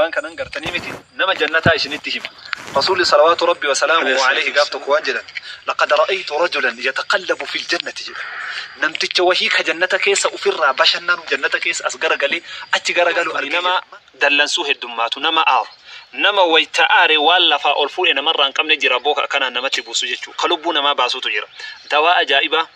Waan kanan gartanii miti, nama jannataa isinitti hima. Rasuulli salawaatu rabbi wasalaamuhu alayhi gaaf tokko waan jedhan: "Laqad ra'aytu rajulan yataqallabu fil jannati" jedha. Namticha wahii ka jannata keessa ufirraa bashannanu, jannata keessa as garagalee achi garagalu argee. Nama dallansuu heddummaatu, nama aaru, nama wayta aare waan lafaa ol fuudhe namarraa hin qabne jira. Booka akkanaan namatti buusu jechuu, ka lubbuu namaa baasutu jira. Dawaa ajaa'ibaa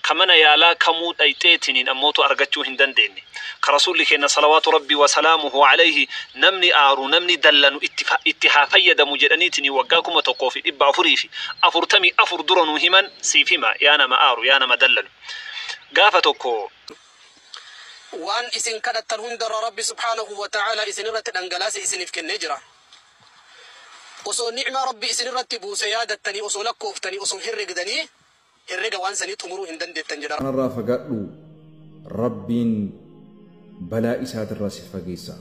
ka mana yaalaa kamuu dhayxeetiniin ammootu argachuu hin dandeenne, ka Rasuulli keenna salawaatu rabbii wasalaamuhu alayhi namni aaru, namni dallanu itti haa fayyadamu jedhaniitinii waggaa 1444 dura nuu himan siif hima. Yaa nama aaru, yaa nama dallanu, gaafa tokko Waan isin kadhattan hundarra Rabbi subhaanahu wa ta'aalaa isin irratti dhangalaase isiniif kennee jira. Osoo ni'maa Rabbi isin irratti buuse yaadattanii, osoo lakkooftanii, osoo herregdanii, herrega waan sanii xumuruu hin dandeettan jedha. Kanarraa fagaadhu, Rabbiin balaa isaatirraa si fageessa.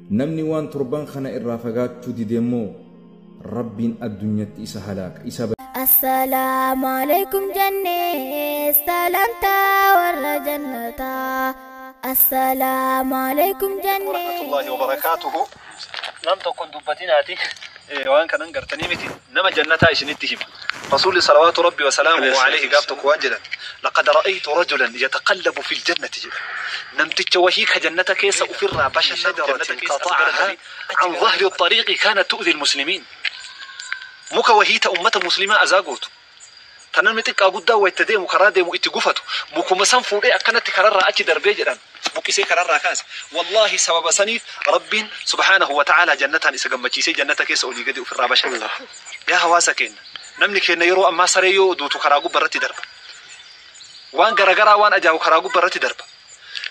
Namni waan torban kana irraa fagaachuu dide immoo Rabbiin addunyatti isa halaaka isa. Assalaamu alaikum jennee salaamtaa warra jannataa. Assalaamu alaikum jennee. Warahmatullahi wabarakaatuhu. Nam tokkon dubbatinaati. Waan kanan gartanii miti, nama jannataa isinitti hima. Rasuulli salawaatu rabbi wasalaamuhu alayhi gaaf tokko waan jedhan: "Laqad ra'aytu rajulan yataqallabu fil jannati" jedha. Namticha wahii ka jannata keessa ufirraa bashannanu, jannata keessa as garagalee عن ظهر الطريق كانت تؤذي المسلمين. Muka wahii ta ummata muslimaa azaa gootu, ta namni xiqqaa guddaa wayta deemu karaa deemu itti gufatu, mukuma san fuudhee akkanatti kararraa achi darbee jedhan, buqqisee kararraa kaase. Wallaahi, sababa saniif Rabbiin subhaanahu wa ta'aalaa jannataan isa gammachiisee jannata keessa olii gadi ofirraa bashannana. Yaa hawaasa keenya, namni keenya yeroo ammaa saree yoo duutu karaa gubba irratti darba, waan garagaraa, waan ajaa'ibu karaa gubba irratti darba,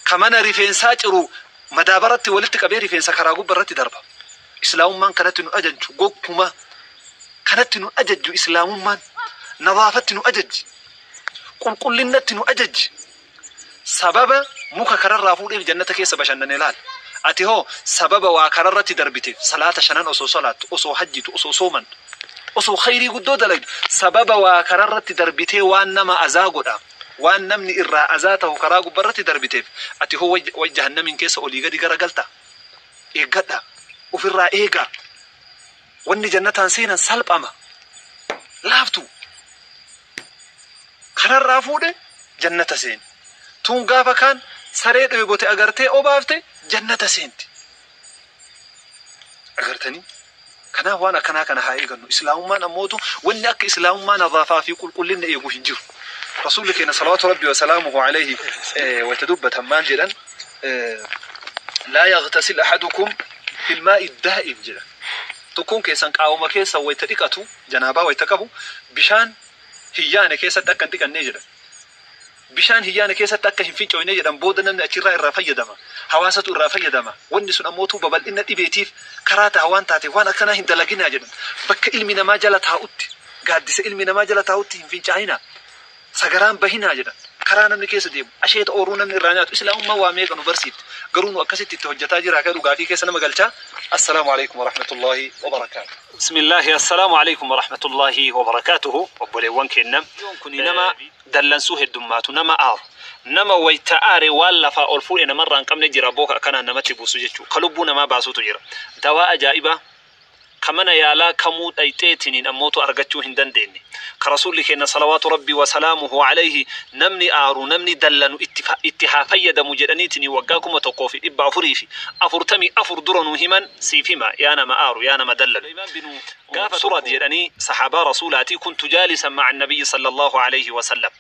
ka mana rifeensaa ciru madaabaratti walitti qabee rifeensa karaa gubba irratti darba. Islaamummaan kanatti nu ajajju, gokkuma kanatti nu ajajju. Islaamummaan nadaafatti nu ajajji, qulqullinnatti nu ajajji. Sababa muka kararraa fuudheef jannata keessa bashannane laal. Ati hoo sababa waa kararratti darbiteef, salaata shanan osoo salaattu, osoo hajjitu, osoo soomantu, osoo khayrii guddoo dalagdu, sababa waa kararratti darbitee, waan nama azaa godha, waan namni irraa azaa tahu karaa gubbarratti darbiteef, ati hoo way jahannamiin keessa olii gadi garagalta? Eeggadha, ofirraa eegaa. Wanni jannataan seenan salphama, laaftu. Kararraa fuudhe jannata seeni. Tun gaafa kaan saree dheebote agartee obaafte jannata seenti. Agartanii? Kanaaf waan akkanaa kana haa eegannu. Islaamummaan ammootu wanni akka islaamummaa nadaafaa fi qulqullina eegu hin jiru. Rasuulli keenya salawaatu rabbi wasalaamuhu alayhi wayta dubbatan maal jedhan? "لا يغتسل أحدكم في الماء الدائم" jedhan. Tokkoon keessan qaawuma keessa wayta dhiqatu, janaabaa wayta qabu, bishaan hiyyaane keessatti akka hin dhiqannee jedhan. Bishaan hiyyaane keessatti akka hin fincoyne jedhan. Booda namni achirraa irraa fayyadama. Hawaasatu irraa fayyadama. Wanni sun ammootu babal'ina dhibeetiif karaa ta'a waan taateef waan akkanaa hin dalaginaa jedhan. Bakka ilmi namaa jala taa'utti, gaaddisa ilmi namaa jala taa'utti hin fincaa'inaa. Sagaraan bahinaa jedhan. Karaa namni keessa deemu, asheeta ooruu namni irraa nyaatu, islaamummaa waa meeqa nu barsiifte. Garuu nu akkasitti itti hojjetaa jira akka dhugaafii keessa nama galchaa. Assalaamu alaikum warahmatullaahi wabarakaatu. Bismillaahi, assalaamu alaikum warahmatullaahi wabarakaatuhu. Obboleewwan keenya, kuni nama dallansuu heddummaatu, nama aaru, nama wayta aare waan lafaa ol fuudhe namarraa hin qabne jira. Booka akkanaan namatti buusu jechuu, ka lubbuu namaa baasutu jira. Dawaa ajaa'ibaa ka mana yaalaa kamuu dhayxeetiniin ammootu argachuu hin dandeenye, ka Rasuulli keenya salawaatu rabbii wasalaamuhu alayhi namni aaru, namni dallanu itti haa fayyadamu jedhaniitinii waggaa 1444 dura nuu himan siif hima. Yaa nama aaru, yaa nama dallanu, gaafa surad jedhanii saxaabaa rasuulaatii: "كنت جالسا مع النبي صلى الله عليه وسلم."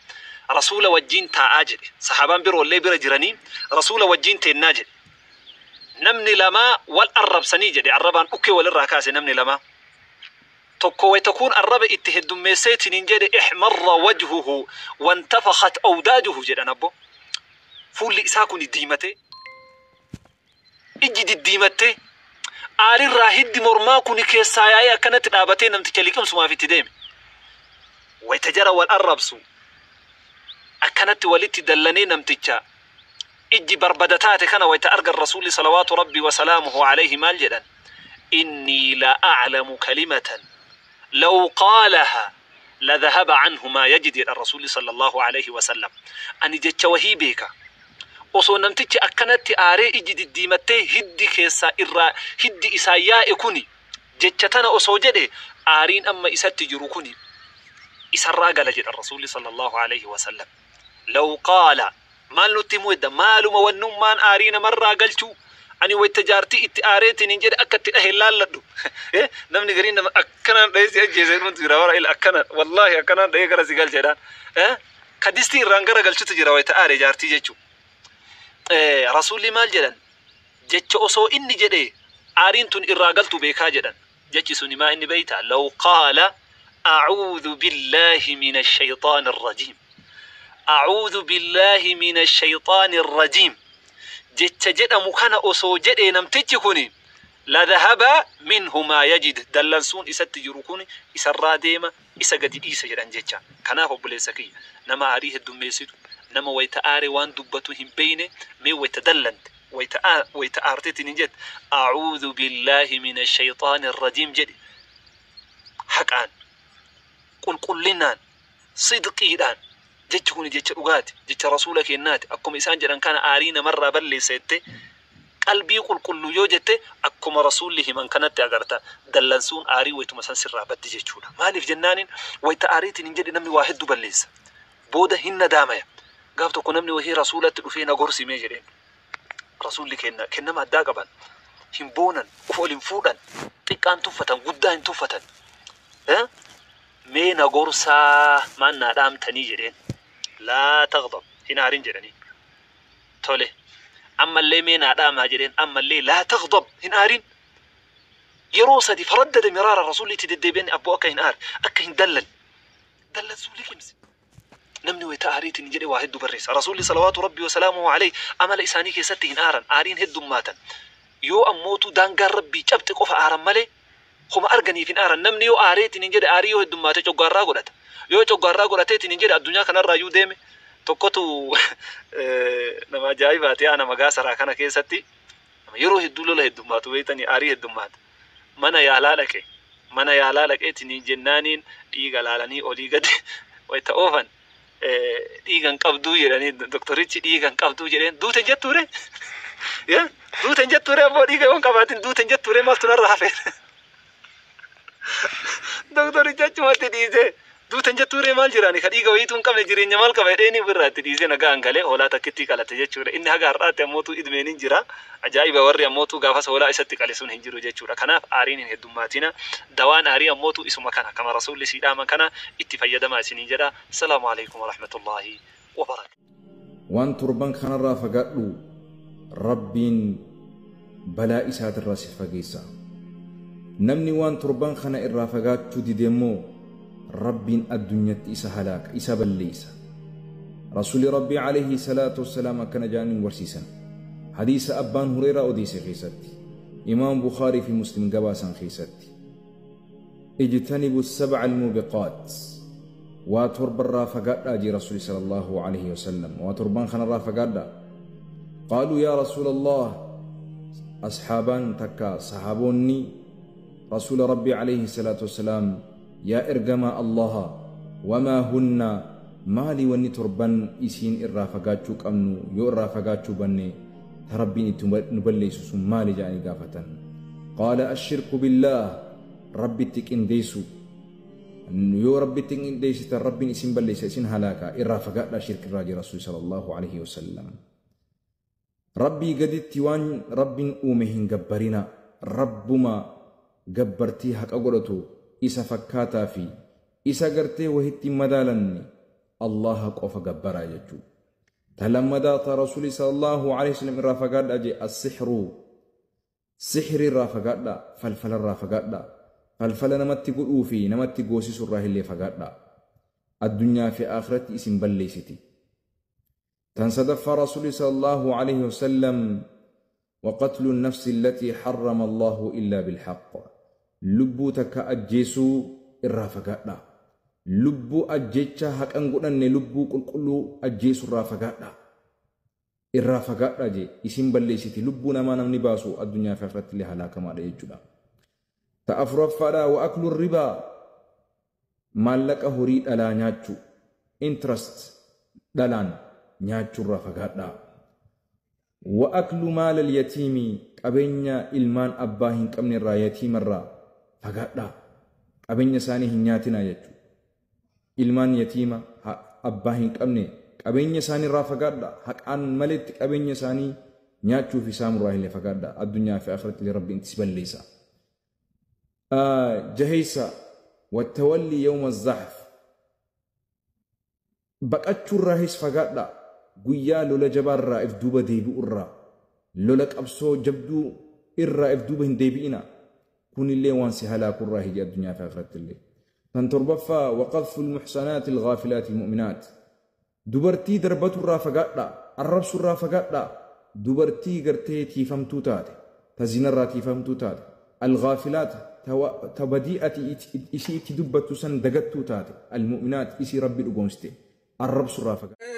Rasuula wajjiin taa'aa jedhe. Saxaabaan biroollee bira jiranii rasuula wajjiin teennaa jedhe. Namni lamaa wal arrabsanii jedhe. Arrabaan dhukkee walirraa kaase namni lamaa tokko. Wayta kun arraba itti heddummeesseetiniin jedhe, احمر وجهه وانتفخت أوداجه jedhan. Abbo, fuulli isaa kun diimate, ijji diddiimattee, aarirraa hiddi mormaa kun keessaa yaa'ee akkanatti dhaabatee namticha liqimsumaaf itti deeme. Wayta jara wal arrabsu akkanatti walitti dallanee namticha ijji barbada taate kana wayta argan, Rasuulli salawaatu rabbi wasalaamuhu alayhi maal jedhan? "إني لأعلم كلمة لو قالها لذهب عنه ما يجد" jedhan Rasuulli صلى الله عليه وسلم. Ani jecha wahii beeka. Osoo namtichi akkanatti aaree ijji diddiimattee hiddi keessaa irraa hiddi isaa yaa'e kuni jecha tana osoo jedhe aariin amma isatti jiru kuni isarraa gala jedha Rasuulli sallallahu alaihi wasallam. Law qaala maal nutti himuu hedda maaluma wannummaan aarii namarraa galchuu ani wayta jaartii itti aareetiin hin jedhe akka itti dhahe laalladhu. Namni gariin nama akkanaan dhahee si ajjeese nuti jira wara ila akkana wallaahi akkanaan dhahee gara si galcheedhaan. Ka distii irraan gara galchutu jira wayta aare jaartii jechuu. Rasuulli maal jedhan jecha osoo inni jedhe aariin tun irraa galtu beekaa jedhan. Jechi suni maa inni beeyta law qaala a'uudhu billaahi min ashayxaani irrajiim. A'uudhu billaahi min ashayxaani irrajiim. Jecha jedhamu kana osoo jedhee namtichi kuni la dhahaba minhu maa yajid dallansuun isatti jiru kun isarraa deema isa gadi dhiisa jedhan jecha. Kanaaf obboleessa kiyya nama aarii heddummeessitu nama wayta aare waan dubbatu hin beeyne mee wayta dallante wayta aarteetiin hin jette a'uudhu billaahi min ashayxaani irrajiim jedhe haqaan qulqullinaan sidqiidhaan jechi kun jecha dhugaati jecha rasuula kennaati akkuma isaan jedhan kana aarii namarraa balleessa jette qalbii qulqulluu yoo jette akkuma rasuulli himan kanatti agarta dallansuun aarii waytuma san sirraa baddi jechuudha. Maaliif jennaaniin wayta aariitiin hin jedhe namni waa hedduu balleessa booda hin nadaamaya. Gaaf tokko namni wahii rasuulatti dhufee na gorsimee jedheen rasuulli kenna kennama addaa qaban hin boonan uf ol hin fuudhan xiqqaan tuffatan guddaa hin tuffatan mee na gorsaa maan naa dhaamtanii jedheen. Laa taghdab hin aarin jedhanii tole ammallee mee naa dhaamaa jedheen ammallee laa taghdab hin aarin yeroo sadi faraddada miraara rasuulli itti deddeebi'an abboo akka hin aar akka hin dallan dallansuu liqimse. Namni wayta aariitiin jedhe waa hedduu barreessa. Rasuulli salawaatu rabbi wasalaamuhu alayhi amala isaanii keessatti hin aaran aariin heddummaatan yoo ammootu daangaan rabbii cabxe qofa aaran malee homa arganiif hin aaran. Namni yoo aareetiin hin jedhe aarii yoo heddummaate coggaarraa godhata yoo coggaarraa godhateetiin hin jedhe addunyaa kanarraa iyyuu deeme tokkotu nama ajaa'ibaati yaa nama gaasaraa kana keessatti yeroo hedduu lola heddummaatu beeytanii aarii heddummaata. Mana yaalaa dhaqe mana yaalaa dhaqeetiin jennaaniin dhiiga laalanii olii gadi wayta oofan dhiigan qabduu jedhanii doktorichi dhiigan qabduu jedheen duute hin jettuure duute hin jettuure abboo dhiiga yoon qabaatin duute hin jettuure maaltu narra hafe doktorichi achumatti dhiisee duute hin jettuure maal jiraani ka dhiiga wayiituu hin qabne jireenya maal qaba jedheeni ofirraa itti dhiisee nagaan galee hoolaa takkitti qalate jechuudha. Inni haga har'aatti ammootu idmeen hin jira. Ajaa'iba warri ammootu gaafas hoolaa isatti qale sun hin jiru jechuudha. Kanaaf aariin hin heddummaatina. Dawaan aarii ammootu isuma kana kama rasuulli sii dhaaman kana itti fayyadamaa isiniin jedha. Salaamu alaikum warahmatullaahi wabarakaatu. Waan torban kanarraa fagaadhu rabbiin balaa isaatirraa si fageessa. Namni waan torban kana irraa fagaachuu dide immoo rabbiin addunyatti isa halaaka isa balleessa. Rasuulli rabbii alayhi salaatu wassalaam akkana jedhanii barsiisan. Hadiisa abbaan Hureeraa odeesse keessatti Imaam Bukhaarii fi Muslim gabaasan keessatti ijtanibu sab'a almubiqaat waa torbarraa fagaadhaa jee Rasuulli sallallahu alayhi wasallam waa torban kanarraa fagaadhaa. Qaaluu yaa Rasuula Allah asxaabaan takka sahaboonni Rasuula rabbii alayhi salaatu wassalaam yaa ergamaa Allaha wamaa hunna maali wanni torban isiin irraa fagaachuu qabnu yoo irraa fagaachuu banne ta rabbiin itti nu balleessu sun maali jedhanii gaafatan. Qaala ashirku billaah rabbitti qindeessu yoo rabbitti qindeessitan rabbiin isin balleessa isin halaaka irraa fagaadhaa shirkirraa jee Rasuulli sallallahu alaihi wasallam. Rabbii gaditti waan rabbiin uume hin gabbarina rabbuma gabbartii haqa godhatu isa fakkaataa fi isa gartee wahitti madaalanne Allaha qofa gabbaraa jechuu. Ta lammadaa ta Rasuulli sallallahu alaihi wasallam irraa fagaadhaa jee as-sihru sihri irraa fagaadhaa falfala irraa fagaadhaa falfala namatti godhuu fi namatti goosisu irraa illee fagaadhaa addunyaa fi aakiratti isin balleessiti. Tan sadaffaa Rasuulli sallallahu alaihi wasallam وقتل النفس التي حرم الله إلا بالحق lubbuu takka ajjeesuu irraa fagaadhaa. Lubbuu ajjeechaa haqan godhanne lubbuu qulqulluu ajjeesuu irraa fagaadhaa. Irraa fagaadhaa jee isin balleessiti lubbuu namaa namni baasu addunyaa fi aakiratti illee halaakamaadha jechuudha. Ta afuraffaadhaa wa aklu ribaa maallaqa horii dhalaa nyaachuu interest dhalaan nyaachuu irraa fagaadhaa. Wa'aklu maalal yatiimi, qabeenya ilmaan abbaa hin qabne irraa, yatiima irraa fagaadhaa. Qabeenya isaanii hin nyaatinaa jechuudha. Ilmaan yatiima abbaa hin qabne qabeenya isaanii irraa fagaadhaa. Haqaan maletti qabeenya isaanii nyaachuu fi saamurraa illee fagaadhaa. Addunyaa fi akhiratti illee Rabbiin itti si balleessa. Jaheessa, wattawalli yawma zahf, baqachuurraahis fagaadhaa. Guyyaa lola jabaarraa if duuba deebi'urraa, lola qabsoo jabduu irraa if duuba hin deebi'ina. Kunillee waan si halaakurraa hiji addunyaa fi akhiratti illee. Tan torbaffaa, waqadfu almuhsanaati alghaafilaati almu'minaat, dubartii darbaturraa fagaadhaa, arrabsurraa fagaadhaa. Dubartii gartee tiifamtuu taate, ta zinarraa tiifamtuu taate, alghaafilaat, ta badii ati isii itti dubbattu san dagattuu taate, almu'minaat, isii Rabbi dhugoomsite arrabsurraa fagaadhaa.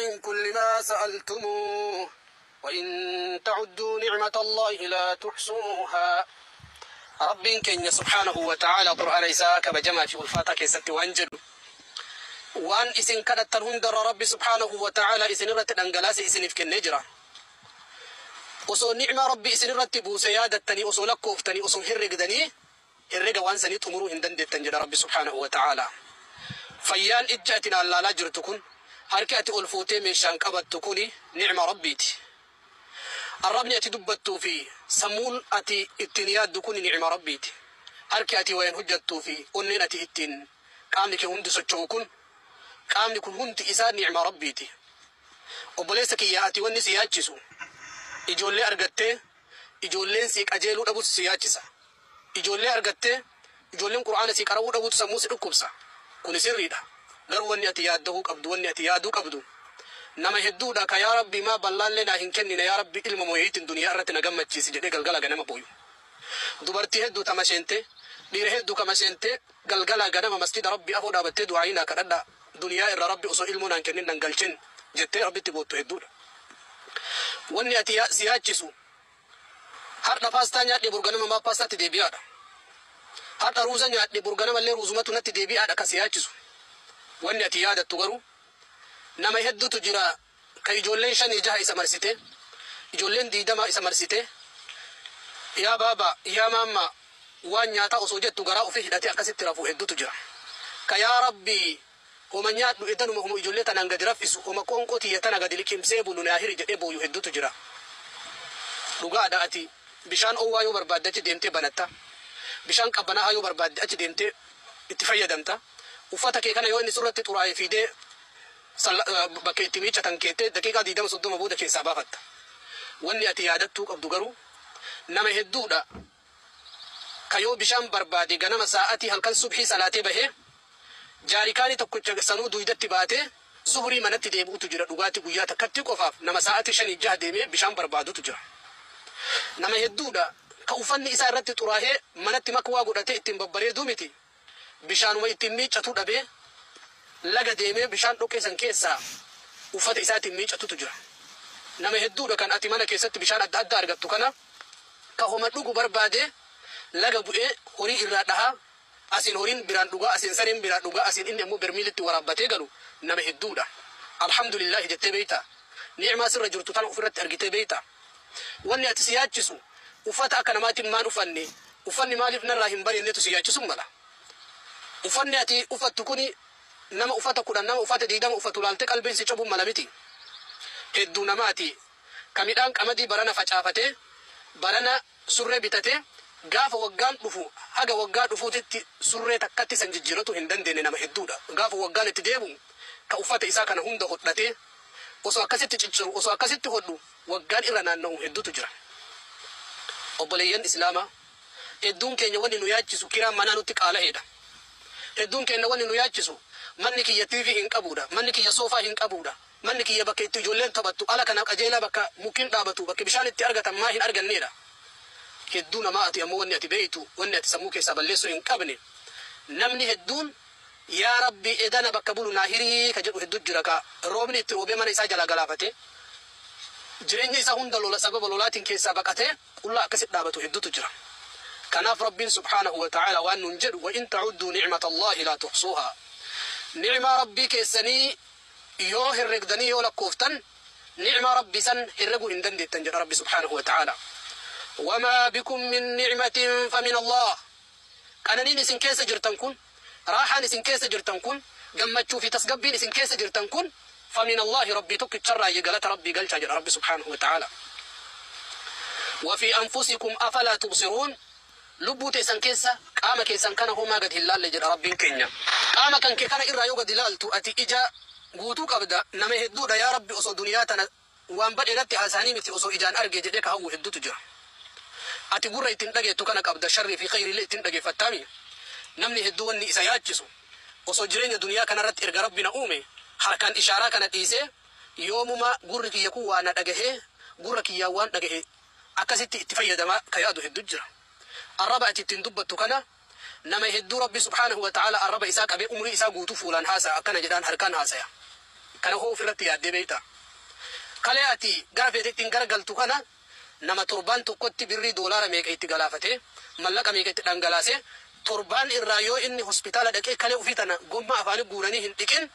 من كل ما سألتموه وإن تعدوا نعمة الله لا تحصوها. ربين كين سبحانه وتعالى قرآن إساء كبجما في الفاتة كيست وانجل وان إسن كانت هندر ربي سبحانه وتعالى إسن رت أنجلاس إسن في النجرة osoo ni'maa Rabbi isin irratti buuse yaadattanii, osoo lakkooftanii, osoo herregdanii, herrega waan sanii xumuruu hin dandeettan jedha Rabbi subhaanahu wa ta'ala. Fayyaan ijja ati naallaalaa jirtu kun, harki ati ol fuutee meeshaan qabattu kuni ni'ma Rabbiiti. Arrabni ati dubbattuu fi sammuun ati ittiin yaaddu kuni ni'ma Rabbiiti. Harki ati wayan hojjattuu fi onneen ati ittiin qaamni kee hundi socho'u kun, qaamni kun hundi isaa ni'ma Rabbiiti. Obboleessa kiyya, ati wanni si yaachisu ijoollee argattee ijoolleen si qajeeluu dhabutu si yaachisa. Ijoollee argattee ijoolleen Qur'aana si qara'uu dhabutu sammuu si dhukkubsa. Kuni sirriidha. Garuu wanni ati yaaddahuu qabdu, wanni ati yaaduu qabdu, nama hedduudha ka "Yaa Rabbi, maa ballaallee naa hin kennine, yaa Rabbi, ilma mooyeetiin duniyaa irratti na gammachiisi" jedhee galgala ganama booyu. Dubartii hedduu tama seente, dhiira hedduu kama seente, galgala ganama masjida Rabbi afoo dhaabattee "Du'aayii naa kadhadha, duniyaa irra Rabbi osoo ilmoo naan kennin nan galchin" jettee Rabbitti boottu hedduudha. Wanni ati si yaachisu har'a paastaa nyaadhe, burganama maa paastaatti deebi'aadha. Har'a ruuza nyaadhe, burganamallee ruuzumatu natti deebi'aadha ka si yaachisu. Wanni ati yaadattu garuu, nama hedduutu jira ka ijoolleen shanii jaha isa marsite, ijoolleen 20 isa marsite, "Yaa baaba, yaa maamma, waan nyaataa" osoo jettu garaa ofii hidhatee akkasitti rafuu hedduutu jira. Ka "Yaa Rabbi, homa nyaadhu edanuma, homa ijoollee tanaan gadi raffisu, homa qoonqoo tiyya tana gadi liqimsee bulu naa hiri" jedhee booyu hedduutu jira. Dhugaadha, ati bishaan owwaa yoo barbaadde achi deemtee banatta. Bishaan qabbanaa'aa yoo barbaadde achi deemtee itti fayyadamta. Uffata kee kana yoo inni surratti xuraa'e fiidee bakka itti miiccatan keettee daqiiqaa 20 30 booda keessaa baafatta. Wanni ati yaadattuu qabdu garuu, nama hedduudha ka yoo bishaan barbaade ganama sa'atii halkan subhii salaatee bahee jaarikaanii tokkicha sanuu duydatti baatee zuhurii manatti deebi'utu jira. Dhugaatii guyyaa takkatti qofaaf nama sa'atii shanii jaha deemee bishaan barbaadutu jira. Nama hedduudha ka uffanni isaa irratti xuraahee manatti makwaa godhatee ittiin babbareeduu miti, bishaanuma ittiin miiccatu dhabee laga deemee bishaan dhoqqee san keessaa uffata isaatiin miiccatutu jira. Nama hedduudha kan ati mana keessatti bishaan adda addaa argattu kana ka homa dhugu barbaade laga bu'ee horii irraa dhahaa, asiin horiin biraan dhugaa, asiin sareen biraan dhugaa, asiin inni ammoo bermiilitti waraabbatee galu nama hedduudha. Alhamdulillahi jettee beeyta? Ni'maa sirra jirtu tana ofirratti argitee beeyta? Wanni ati si yaachisu uffata akka namaatiin maan uffanne, uffanni maaliif narraa hin bareennetu si yaachisu mala. Uffanni ati uffattu kuni nama uffata 10, nama uffata 20 uffatu laaltee qalbiin si cabuun mala miti. Hedduu namaati ka midhaan qamadii barana facaafatee, barana surree bitatee, gaafa waggaan dhufu haga waggaa dhufuutitti surree takkatti san jijjiiratu hin dandeenye nama hedduudha. Gaafa waggaan itti deebi'u ka uffata isaa kana hunda hodhatee osoo akkasitti cicciru, osoo akkasitti hodhu waggaan irra naanna'u hedduutu jira. Obboleeyyan Islaamaa, hedduun keenya wanni nu yaachisu kiraan manaa nutti qaalaheedha. Hedduun keenya wanni nu yaachisu manni kiyya TV hin qabuudha, manni kiyya soofaa hin qabuudha, manni kiyya bakka itti ijoolleen taphattu ala kana qajeelaa, bakka mukkiin dhaabatu, bakka bishaan itti argatan maa hin arganneedha. Hedduu namaa ati ammoo wanni ati beeytu, wanni ati sammuu keessaa balleessuu hin qabne, namni hedduun "Yaa Rabbi, edana bakka bulu naa hirii" ka jedhu hedduu jira, ka roobni itti roobee mana isaa jalaa galaafate, jireenya isaa hunda lola sababa lolaatiin keessaa baqatee qullaa akkasit dhaabatu hedduutu jira. Kanaaf Rabbiin subhaanahu wa ta'ala waan nuun jedhu: "Wa in ta'udduu nicmata Allaahi laa tuhsuuhaa." Nicmaa Rabbii keessanii yoo herregdanii, yoo lakkooftan, Ni'maa Rabbi san herreguu hin dandeettan jedha Rabbi subhaanahu wa ta'ala. Wamaa bikum min ni'matin famin Allah. Qananiin isin keessa jirtan kun, raahaan isin keessa jirtan kun, gammachuu fi tasgabbiin isin keessa jirtan kun famin Allahi, Rabbii tokkicharraayyi galata Rabbii galchaa jedha Rabbi subhaanahu wa ta'ala. Wa fi anfusikum afalaa tubsiruun. Lubbuu teessan keessa, qaama keessan kana homaa gad hin laalle jedha Rabbiin keenya. Qaama kan kee kana irraa yoo gad ilaaltu, ati ija guutuu qabda, nama hedduudha "Yaa Rabbi, osoo duniyaa tana waan badhe irratti haasa'anii miti, osoo ijaan arge" jedhee ka hawwu hedduutu jira. Ati gurra ittiin dhageettu kana qabda, sharrii fi khayriillee ittiin dhageeffattaami. Namni hedduu wanni isa yaachisu, osoo jireenya duniyaa kanarratti erga Rabbi na uume harkaan ishaaraa kana dhiisee, yoomuma gurri kiyya kun waa na dhagahee, gurra kiyyaan waan dhagahe akkasitti itti fayyadamaa ka yaadu hedduu jira. Arraba ati ittiin dubbattu kana, nama hedduu Rabbi subhaanahu wa ta'ala arraba isaa qabee umrii isaa guutuu fuulaan haasaya, akkana jedhaan harkaan haasaya. Kana hoo ofirratti yaaddee beektaa? Kalee ati gara feete ittiin garagaltu kana, nama torbaan tokkotti birrii doolaara meeqa itti galaafatee, mallaqa meeqa itti dhangalaasee, torbaan irraa yoo inni hospitaala dhaqee kalee ofii tana gommaa afaanii guuranii hin dhiqin,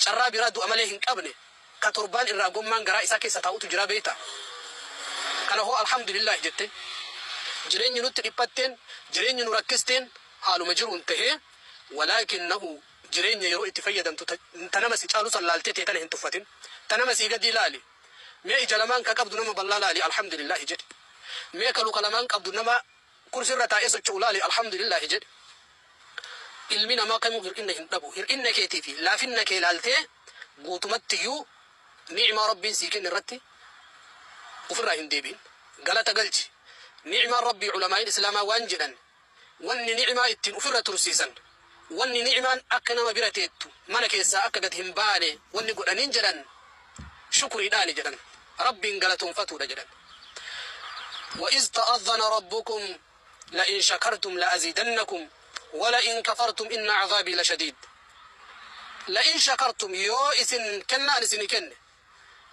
carraa biraa du'a malee hin qabne, ka torbaan irraa gommaan garaa isaa keessa taa'utu jira, beektaa? Kana hoo alhamdulillah jette? Jireenyi nutti dhiphatteen, jireenyi nu rakkisteen haaluma jiruun tahee, walaakinnahu jireenya yeroo itti fayyadamtu ta nama si caalu san laaltee ta'e tana hin tuffatin. Ta nama sii gadi ilaali. Mee ija lamaan ka qabdu nama bal'aa laali, alhamdulillah jedhi. Mee ka luka lamaan qabdu nama kursirra taa'ee socho'u laali, alhamdulillah jedhi. Ilmi namaa kamuu hir'inna hin dhabu. Hir'inna keetii fi laafinna kee laaltee guutumattiyyuu ni'maa Rabbiin sii kenne irratti ofirraa hin deebi'in. Galata galchi. Ni'maan Rabbii, culamaa'iin Islaamaa waan jedhan, wanni ni'maa ittiin ofirra tursiisan, wanni ni'maan akka nama bira teettu, mana keessaa akka gad hin baane wanni godhaniin jedhan, shukriidhaani jedhan, Rabbiin galatoonfatuudha jedhan. وإذ تأذن ربكم لئن شكرتم لأزيدنكم ولئن كفرتم إن عذابي لشديد. لئن شكرتم، yoo isin kennaan isin kenne,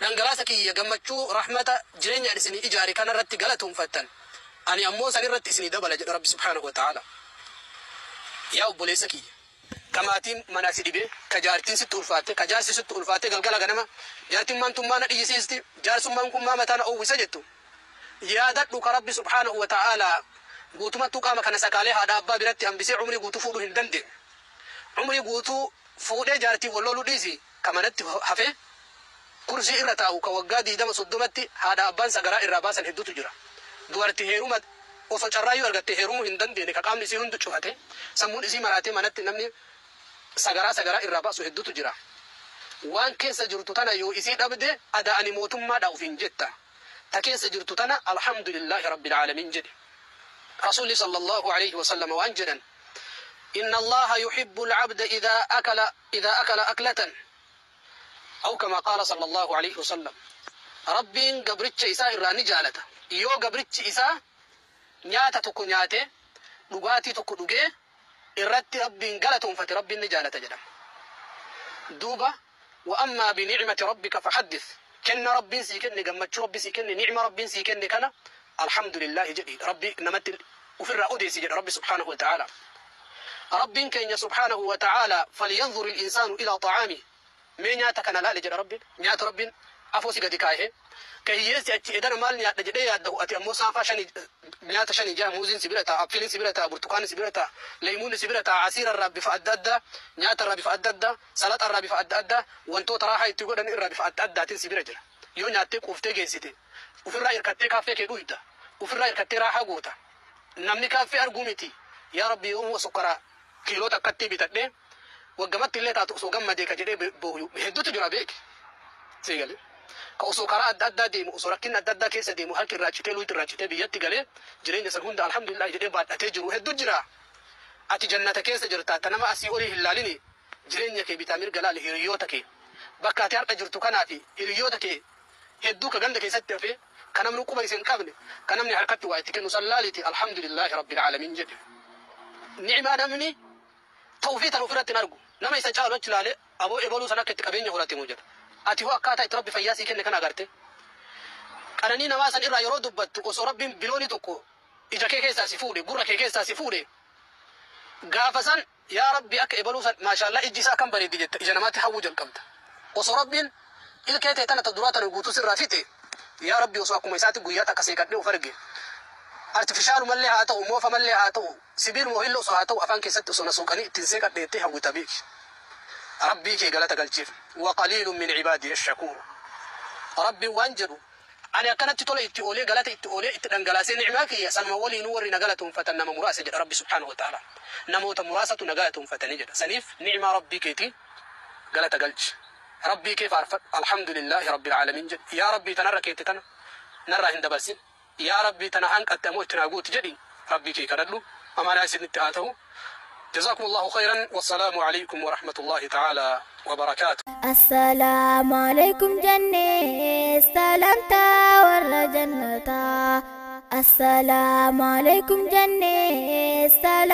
dhangalaasa kiyya, gammachuu, rahmata, jireenya ani isinii ijaare kanarratti galatoonfattan, ani ammoo san irratti isinii dabala jedha Rabbi subhaanahu wa ta'ala. Yaa obboleessa kiyya ka maatiin manaa si dhibee, ka jaartiin sitti ulfaatte, ka jaarsi sitti ulfaatte, galgala ganama jaartiin maantummaa na dhiyyisiisti, jaarsummaan kun maa mataa na oowwisa jettu, yaadadhu ka Rabbi subhaanahu wa ta'ala guutumattuu qaama kana sakaalee haadha abbaa biratti hambisee umrii guutuu fuudhuu hin dandeenye. Umrii guutuu fuudhee jaartii wal loluu dhiisi, ka manatti hafee kursii irra taa'u, ka waggaa 20 30tti haadha abbaan sagaraa irraa baasan hedduutu jira. Dubartii heeruma osoo carraayyuu argattee heerumuu hin dandeenye, ka qaamni isii hundi cufate, sammuun isii maraatee manatti namni sagaraa sagaraa irraa baasu hedduutu jira. Waan keessa jirtu tana yoo isii dhabde, ada ani mootummaadha ofiin jetta. Ta keessa jirtu tana alhamdulillahi rabbil aalamiin jedhe. Rasuulli sallallahu alayhi wasallam waan jedhan: إن الله يحب العبد إذا أكل أكلة، أو كما قال صلى الله عليه وسلم، Rabbiin gabricha isaa irraa ni jaalata yoo gabrichi isaa nyaata tokko nyaate, dhugaatii tokko dhugee irratti Rabbiin galatoonfate, Rabbiin ni jaalata jedhama. Duuba وأما بنعمة ربك فحدث. Kenna Rabbiin sii kenne, gammachuu Rabbi sii kenne, ni'ma Rabbiin sii kenne kana alhamdulillahi jedhi, Rabbi namatti ofirraa odeessi jedha Rabbi subhaanahu wa ta'ala. Rabbiin keenya subhaanahu wa ta'ala فلينظر الإنسان إلى طعامه. Mee nyaata kana laale jedha Rabbiin. Nyaata Rabbiin afoo si gadi kaa'e, ka hiyyeessi achi edana maal nyaadha jedhee yaaddahu, ati ammoo saafaa shani, nyaata shani jaha, muuziin si bira ta'a, appiliin si bira ta'a, burtukaanni si bira ta'a, leemuunni si bira ta'a, asiira irraa bifa adda addaa, nyaata irraa bifa adda addaa, salaxa irraa bifa adda addaa, wantoota raahaa itti godhan irraa bifa adda addaatiin si bira jira. Yoo nyaattee quuftee geessite, ofirraa hirkattee kaaffee kee dhuyda, ofirraa hirkattee raahaa goota. Namni kaaffee arguu miti, "Yaa Rabbi, yoomuu sukkaraa kiiloo takkatti bitadhee waggamatti illee taatu osoo gammadee" ka jedhee booyu hedduutu jira, beeki. Sii galee ka osoo karaa adda addaa deemu, osoo rakkinni adda addaa keessa deemu, harki irraa citee, luyti irraa citee, biyyatti galee jireenya san hunda alhamdulillah jedhee baadhatee jiru hedduu jira. Ati jannata keessa jirta, ta nama asii olii hin laalini. Jireenya kee bitaa mirga laali, hiriyoota kee, bakka ati har'a jirtu kanaa fi hiriyoota kee hedduu ka ganda keessatti hafee, ka namni quba isin qabne, ka namni harkatti waa itti kennu san laaliti, alhamdulillahi rabbil aalamiin jedhe. Ni'maa namni ta'uu tan ofirratti hin argu. Nama isa caalu achi ilaale, aboo ebaluu san akka itti qabeenya horate moo jedha. Ati hoo akkaataa itti Rabbi fayyaa sii kenne kana agarte, qananii namaa san irraa yeroo dubbattu, osoo Rabbiin biloonii tokko ija kee keessaa si fuudhe, gurra kee keessaa si fuudhe, gaafa san "Yaa Rabbi, akka ebaluu san, maashaallaa, ijji isaa akkam bareeddi" jetta, ija namaatti hawwuu jalqabda. Osoo Rabbiin Ilkee ta'e tana ta duraa tana guutuu sirraa fixe. Yaa Rabbi, osoo akkuma isaatti guyyaa takka seeqadhee of arge. Artifishaalumallee haa ta'u, moofamallee haa ta'u, sibiiluma ohillee osoo haa ta'u, afaan keessatti osoo na suuqanii ittiin seeqadhe jettee hawwita beeki. Rabbii kee galata galchiif. وقليل من عبادي الشكور. Rabbiin waan jedhu, ani akkanatti tola itti oolee, galata itti oolee, itti dhangalaasee nicmaa kiyya, sanuma waliinuu warri na galatoonfatan nama muraasa jedha Rabbi سبحانه وتعالى. Namoota muraasatu na galatoonfatanii jedha. Saniif nicmaa Rabbii keetii galata galchi. Rabbii kee faarfadhu. الحمد لله رب العالمين jedhi. Yaa Rabbii, tanarra keette tana narraa hin dabarsin. Yaa Rabbii, tana hanqatte ammoo itti naa guuti jedhi. Rabbii kee kadhadhu. Amaanaa isinitti haa ta'u. جزاكم الله خيرا، والسلام عليكم ورحمة الله تعالى وبركاته. السلام عليكم jennee salaamtaa warra jannataa. السلام عليكم jennee salaamtaa.